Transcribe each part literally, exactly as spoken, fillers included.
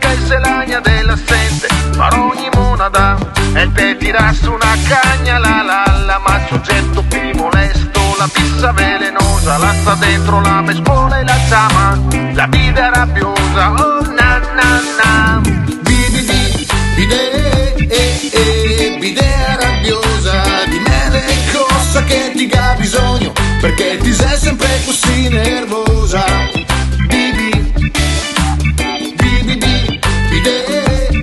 Esa xe la lagna de la sente, par ogni monada, e te tira su na cagna, la la la, ma el sogeto pi molesto, la bisa velenosa, la sta dentro la me spola e la ciama la bidea rabiosa, oh na na na. Bi, bi, bi, bidè, eh, eh, bidea rabiosa, dime de cosa che ti ga bisogno, perché ti xe sempre cusì nervosa. Bi, bi, bi, bi, bi, bidè,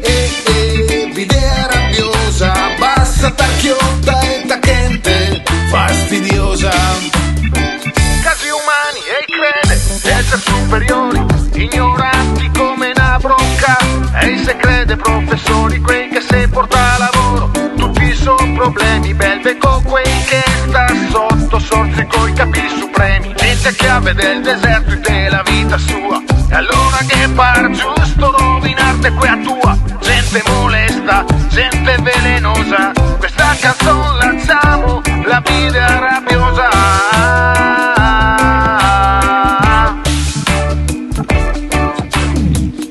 eh, eh, bidea rabiosa, basa tar chiota e ta chente fastidiosa. Casi umani e i crede d'eser superiori, ignoranti come na broca, e i se crede profesori, quei che se porta a lavoro tuti i so problemi, bel beco quei che sta soto sorzi coi capii supremi, gente che la vede el deserto e te la vita sua, e alora ghe par giusto rovinarte quea tua. Gente molesta, gente velenosa, questa canzon la ciamo la bidea rabiosa.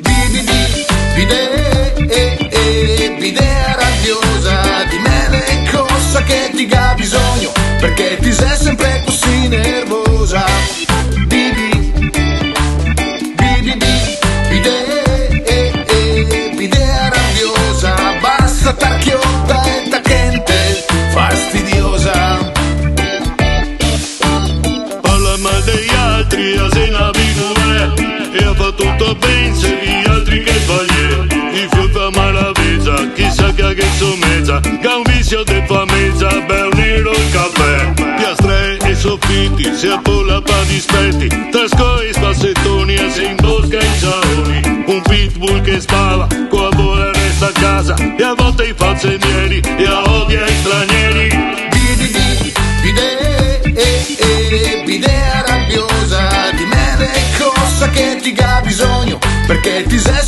Bi, bi, bi, bidè, eh, eh, bidea rabiosa, dime de cosa che ti ga bisogno, perché ti xe sempre cusì nervosa. Bi, bi, bi, bi, bi, bidè, eh, eh, bidea rabiosa, basa tar chiota e ta chente fastidiosa. Parla mal dei altri, la xe na bigulea, e la fa tuto ben, se i altri che sbagliea, i fa mal la veza, chisà che a ghe someza, che ga un visio de fameza, bel nero el cafè, piastre e sofiti, se a pola fa dispeti, tra scoe e spasetoni, e se imbosca i saloni, un pitbull che spava, co la pola resta a casa, e a volte i fa zenieri, e la odia i stranieri. Bi, bi, bi, bidè, eh, eh, bidea rabiosa, dime de cosa che ti ga bisogno, perché ti xe